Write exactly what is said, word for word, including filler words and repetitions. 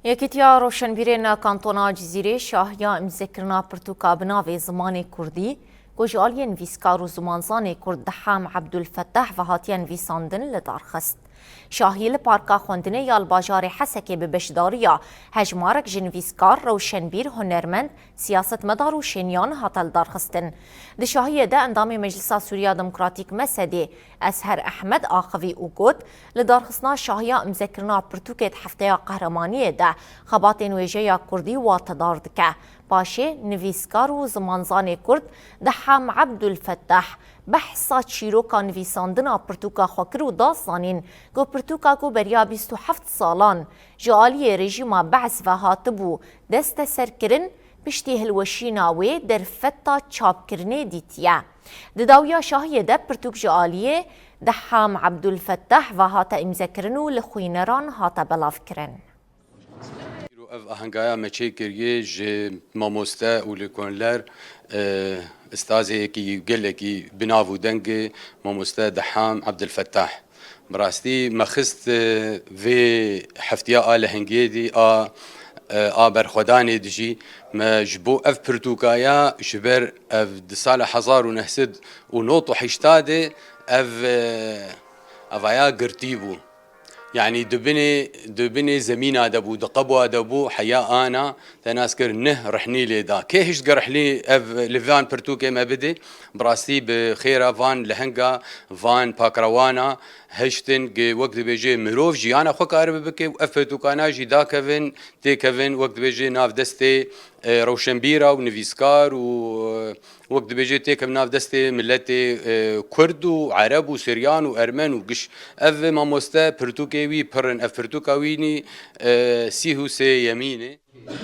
Yekîtiya Roşenbîrên Kantona Cizîrê şahiya îmzekirina pirtûka bi navê Zimanê Kurdî, ku ji aliyê nivîskar û zimanzanê Kurd Deham Ebdulfetah ve hatiye nivîsandin, li dar xist. Şahiyê li Parka Xwendinê ya li bajarê Hesekê bi beşdariya hejmarek ji nivîskar, rewşenbîr, hunermend, siyasetmedar û şêniyan hate lidarxistin. Di şahiyê de endamê Meclisa Sûriya Demokratîk, mesedê, Esher Ehmed axivî û got, lidarxistina şahiya îmzekirina pirtûkê di hefteya qehremaniyê de xebatên wêjeya kurdî watedar dike. Paşê nivîskar û zimanzanê kurd Deham Ebdulfetah behsa çîroka nivîsandina pirtûka xwe kir û da zanîn ku pirtûka ku beriya bîst û heft salan ji aliyê rejîma Be'es ve hatibû desteserkirin, piştî hilweşîna wê derfeta çapkirinê dîtiye. Di dawiya şahiyê de pirtûk ji aliyê Deham Ebdulfetah ve hate îmzekirin û li xwîneran hate belavkirin. Îro ev ahengaya me çêkiriye ji mamoste û lêkoner, e, ustazê yekî gelekî bi nav û dengê mamoste Deham Ebdulfetah. Bi rastî me xist, e, vê heftiya a lehengê dî, a, e, a berxwedanê dijî. Me ji bo ev pirtûkaya ji ber ev di sala hezar û neh sed û nod û heştadê ev, e, evaya girtî bû. Yanî di binê, di binê zemîna de bû, di qebwa de bû, heya ana te nas kir, nih rihnî lê da. Kê hişt ge rihnî ev li van pirtûkê me bidê? Bi rastî bi xêra van lehenga, van pakrewana hiştin ge wek dibêje mirov jiyana xwe karibe bike û ev pirtûkana jî dakevin, têkevin, wek dibêje nav destê, e, rewşenbîra û nivîskar û, e, wek dibêje têkevin nav destê miletê, e, kurd û ereb û siryan û ermen û giş. Ev mamoste pirtûkê wî pir in. Ev pirtûka wî nî, e, sîh û sê yemîn e.